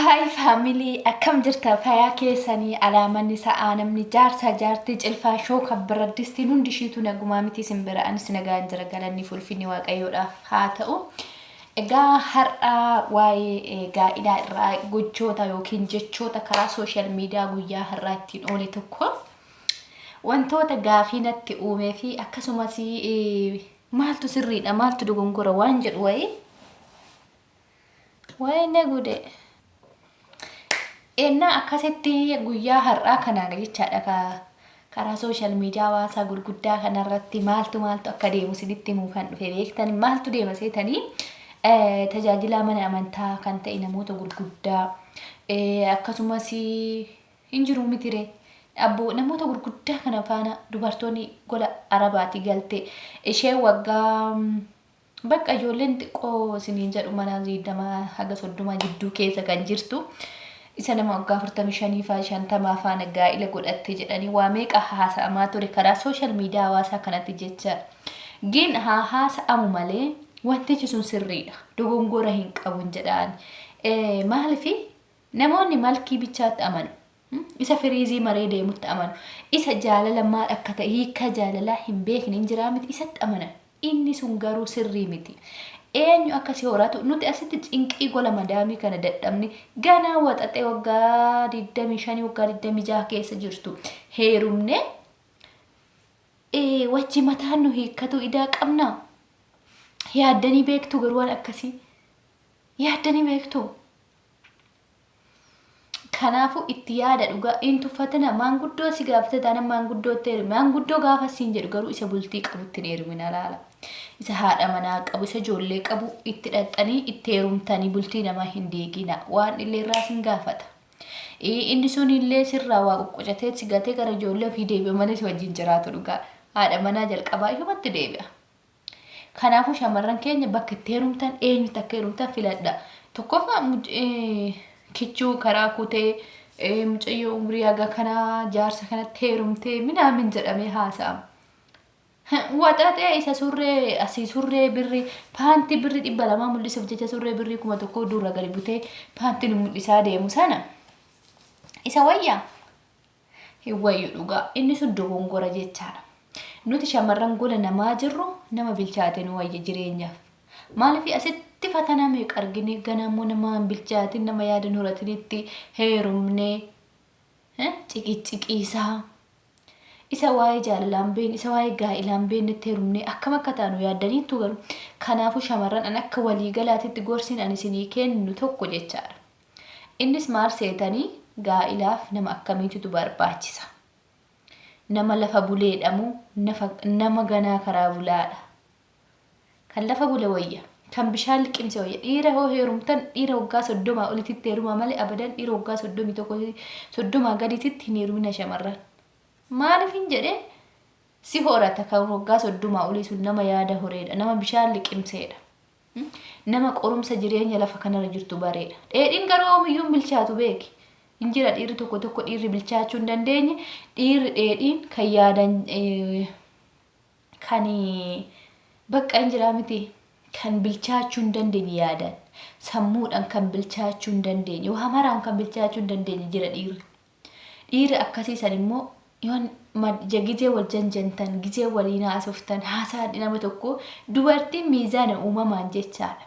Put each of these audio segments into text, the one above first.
Hi family, akkam jirta? Fayaa keessanii? Alaamanni sa'aa namni jaarsaa jaartii cilfaa shooka biraddistiin hundi ishiitu nagumaa miti isin bira? Anis nagaan jira, galanni fi ulfinni Waaqayyoodhaaf haa ta'u. Egaa har'a waa'ee gaa'ilaa irraa gochoota yookiin jechoota karaa social media guyyaa har'aa ittiin oole tokko, wantoota gaafii natti uumee fi akkasumas maaltu sirriidha, maaltu dogongora waan jedhu wayii. Wayne gude. Ennaa akkasitti guyyaa har'aa kana jechaadha ka karaa social media hawaasaa gurguddaa kanarratti maaltu maaltu akka deemu isinitti himuu kan dhufe. Beektan maaltu deema seetanii, tajaajilaa mana amantaa kan ta'e, namoota gurguddaa akkasumas hin jiru mitire abboo, namoota gurguddaa kana faana dubartoonni gola arabaati galte ishee waggaa bakka ijoolleen xiqqoo isiniin jedhu mana 20 haga 30 jidduu keessa kan jirtu isa nama waggaa 45 faa 50 faana gaa'ila godhatte jedhanii waa meeqa haasa'amaa ture karaa social media hawaasaa kanatti jecha. Gin haa haasa'amu malee wantichi sun sirriidha. Dogongora hin qabu jedhaan. Maalifi namoonni malkii bichaatti amanu. Isa firiizii maree deemutti amanu. Isa jaalala maal akka ta'e, hiika jaalalaa hin beekne hin jiraa miti, isatti amanan. Inni sun garuu sirrii miti. Eenyu akka si horatu nuti asitti cinqii gola madaamii kana dadhabne, ganaa waxaxee waggaa 25, waggaa 26 keessa jirtu heerumne wajji mataan nu hiikkatu idaa qabna. Yaaddanii beektu garuu? Waan akkasii yaaddanii beektu? Kanaafuu itti yaada dhugaa hin tuffatina. Maanguddoo si gaafate taanaan maanguddootti heerumi. Maanguddoo gaafa siin jedhu garuu isa bultii qabutti hin heerumina laala. Isa haadha manaa qabu, isa ijoollee qabu itti dhaxxanii itti heerumtanii bultii namaa hin diigina. Waan illee irraa sin gaafata. Inni sun illee sirraa waa qoqqocatee si gatee gara ijoollee ofii deebi'a malee si wajjin jiraatu dhugaa. Haadha manaa jalqabaa ishumatti deebi'a. Kanaafuu shamarran keenya, bakka itti heerumtan, eenyutti akka heerumtan filadha. Tokkoffaa, kichuu karaa kutee mucayyoo umrii haga kanaa jaarsa kanatti heerumtee minaamin jedhamee haasa'ama. Waxaxee isa surree asii surree birrii paantii birrii 200 mul'isuuf jecha surree birrii 1000 dura gadi butee paantii nu mul'isaa deemu sana isa wayyaa? Hin wayyu dhugaa. Inni sun dogongora jechaadha. Nuti shamarran gola namaa jirru nama bilchaate nu wayya jireenyaaf. Maaliif asitti fatanaa meeqa argine, ganaa immoo nama hin bilchaatin, nama yaada hin horatinitti heerumnee ciqiciqiisaa isa waa'ee jaalalaan beekne, isa waa'ee gaa'ilaan beeknetti heerumnee akkam akka taanu yaaddaniittu garuu? Kanaafuu shamarran, an akka waliigalaatitti gorsiin ani isinii kennu tokko jechaadha. Innis maal seetanii, gaa'ilaaf nama akkamiititu barbaachisa? Nama lafa buleedha moo nama ganaa karaa bulaadha? Kan lafa bule wayya. Kan bishaan liqimse wayya. Dhiira hoo heerumtan, dhiira waggaa 30 olititti heerumaa malee abadan dhiira waggaa 31, 30 gadiititti hin heerumina shamarran. Maaliif hin jedhee, si horata. Kan waggaa 30 olii sun nama yaada horeedha. Nama bishaan liqimseedha. Nama qorumsa jireenya lafa kanarra jirtu bareedha. Dheedhiin garuu yoomiyyuu hin bilchaatu beeki. Hin jira dhiirri tokko tokko, dhiirri bilchaachuu hin dandeenye, dhiirri dheedhiin kan yaadan kan bakka hin jiraa miti, kan bilchaachuu hin dandeenye, yaadan sammuudhaan kan bilchaachuu hin dandeenye, waa maraan kan bilchaachuu hin dandeenye jira dhiirri. Dhiirri akkasii san immoo yoon gizee wal janjantan, gizee waliin haasoftan, haasaan nama tokko, dubartiin miizaana uumamaan jechaadha.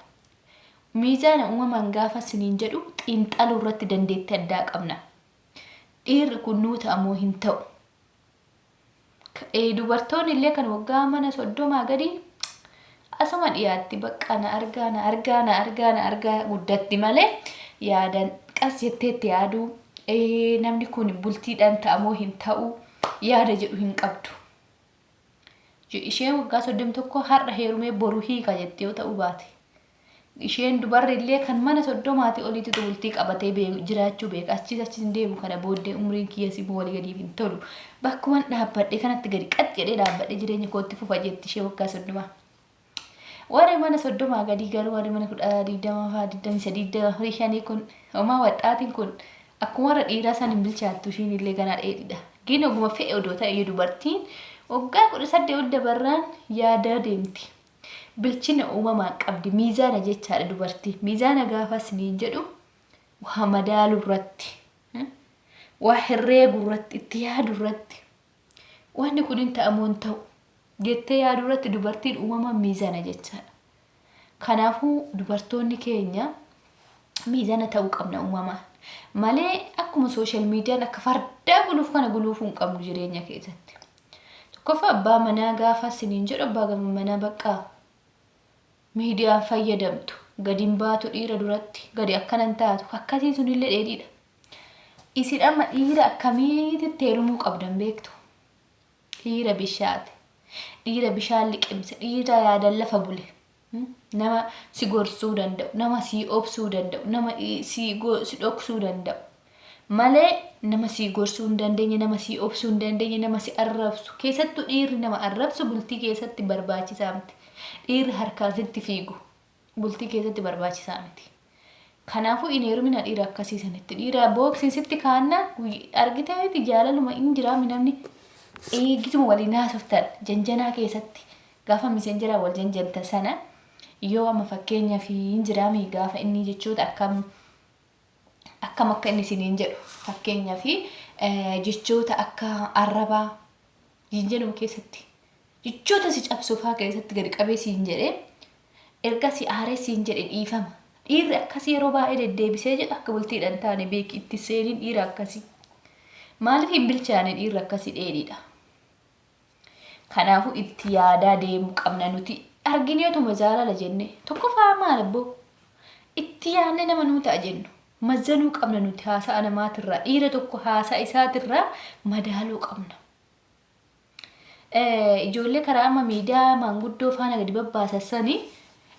Miizaana uumamaan gaafa siniin jedhu, xiinxaluu irratti dandeettii addaa qabna. Dhiirri kun nuu ta'a moo hin ta'u? Dubartoonni illee kan waggaa mana 30 gadi asuma dhiyaatti, bakka na argaa, na argaa, na argaa, na argaa guddatti malee yaadan qas jetteetti yaaduu, namni kun bultiidhaan ta'a moo hin ta'u yaada jedhu hin qabdu. Isheen waggaa 31 har'a heerumee boru hiika jettee yoo ta'uu baate. Isheen dubarri illee kan mana 30tii oliitti bultii qabatee jiraachuu beeka. Achis achis hin deemu, kana booddee umriin kiyyas immoo walii gadiif hin tolu. Bakkuman dhaabbadhe kanatti gadi qax jedhee dhaabbadhe jireenya kootti fufa jetti ishee waggaa 30. Warri mana 30 gadii garuu, warri mana 10, 20 fa'aa, 23, 24, 5 kun homaa waxxaatiin kun akkuma warra dhiiraa san hin bilchaattu, ishiin illee ganaa dheedhiidha. Gin oguma fe'e odoo ta'e, dubartiin waggaa 18 ol dabarraan yaadaa deemti. Bilchina uumamaan qabdi. Miizaana jechaadha dubartii. Miizaana gaafa isiniin jedhu, Waa madaaluu irratti, waa herreeguu irratti, itti yaaduu irratti, wanni kun hin ta'amoo hin ta'u jettee yaaduu irratti dubartiin uumama miizana jechaadha. Kanaafuu dubartoonni keenya miizana ta'uu qabna uumamaan. Malee akkuma sooshaal miidiyaan akka fardaa guluuf kana guluufuu hin qabnu jireenya keessatti. Tokkoffaa abbaa manaa gaafa isiniin jedhu abbaa manaa baqqaa miidiyaan fayyadamtu gadi hin baatu dhiira duratti gadi akkana hin taatu akkasii sunillee dheedhiidha. Isin amma dhiira akkamiititti heerumuu qabdan beektu? Dhiira bishaate, dhiira bishaan liqimse, dhiira yaadan lafa bule, nama si gorsuu danda'u, nama si obsuu danda'u, nama si dhoksuu danda'u. Malee nama si gorsuu hin dandeenye, nama si obsuu hin dandeenye, nama si arrabsu. Keessattuu dhiirri nama arrabsu bultii keessatti barbaachisaa miti. Dhiirri harkaan sitti fiigu bultii keessatti barbaachisaa miti. Kanaafuu hin heerumina dhiira akkasii sanitti. Dhiira booksiin sitti kaannaan argitee miti jaalaluma hin jiraami namni eegisuma waliin haasoftan janjanaa keessatti gaafa miseenjeraa wal janjanta sana yoo amma fakkeenyaaf hin jiraami gaafa inni jechoota akkam akkam akka inni isiniin jedhu fakkeenyaaf jechoota akka arrabaa janjanuma keessatti jechoota si cabsufaa keessatti gadi qabee siin jedhee erga si aaree siin jedhe dhiifama. Dhiirri akkasii yeroo baay'ee deddeebisee jedhu akka bultiidhaan taane beeki itti seeniin dhiira akkasii. Maaliif hin bilchaane dhiirri akkasii dheedhiidha. Kanaafuu itti yaadaa deemuu qabna nuti argineetuma jaalala jenne tokkoffaa maal abboo itti yaadne nama nuu ta'a jennu mazzanuu qabna nuti haasa'a namaatirraa dhiira tokko haasa'a isaatirraa madaaluu qabna. Ijoollee karaa amma miidiyaa maanguddoo faana gadi babbaasan sanii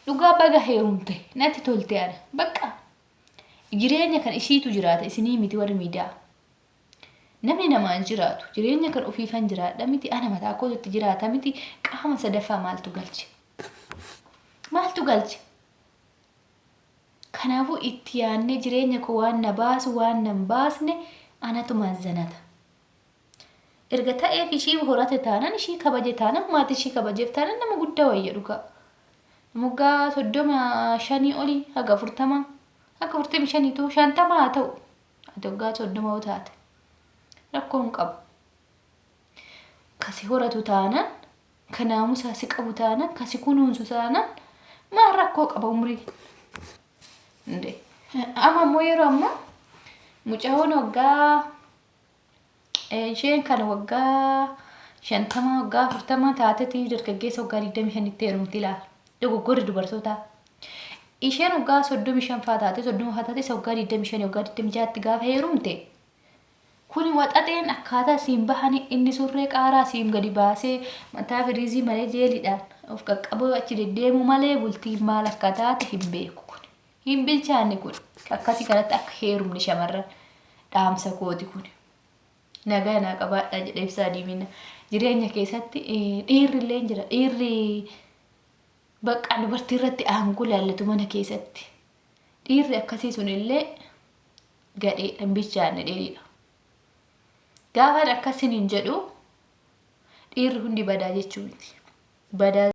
dhugaa baga heerumte natti tolte ana bakka jireenya kan ishiitu jiraata isinii miti warri miidiyaa. Namni namaan jiraatu jireenya kan ofiifan jiraadha miti ana mataa kootitti jiraata miti qaama sadaffaa maaltu galche? Maaltu galche? Kanaafuu itti yaadnee jireenya koo waan na baasu waan na hin baasne anatu mazzanata. Erga ta'eef ishii horate taanan ishii kabaje taanan maatii ishii kabajeef taanan nama guddaa wayya dhugaa. Nama waggaa 35 olii haga 40 haga 45 ta'u 50 haa ta'u. Ati waggaa 30 yoo taate rakkoo hin qabu. Ka si horatu taanaan, ka naamusaa si qabu taanaan, ka si kunuunsu taanaan maal rakkoo qaba umrii? Indee. Amma immoo yeroo ammaa mucaawwan waggaa isheen kan waggaa 50 waggaa 40 taatetti dargaggeessa waggaa 25tti heerumti ilaala. Dogoggorri dubartootaa. Isheen waggaa 35 faa taate 30 faa taate isa waggaa 25 waggaa 26tti gaafa heerumte kuni waxaxeen akkaataa siin bahani inni surree qaaraa siin gadi baasee mataa firiizii malee jeeliidhaan of qaqqabuu achi deddeemuu malee bultiin maal akka taate hin beeku kun. Hin bilchaanne kun. Akkasii kanatti akka heerumne shamarran dhaamsa kooti kun. Nagaa naa qabaadhaa jedha ibsaa diimina. Jireenya keessatti dhiirri illee jira. Dhiirri Baqqaa dubartii irratti aangoo laallatu mana keessatti. Dhiirri akkasii sun illee gadheedha, hin bilchaanne dheedhiidha. Gaafan akkasiniin jedhu dhiirri hundi badaa jechuu miti. Badaa.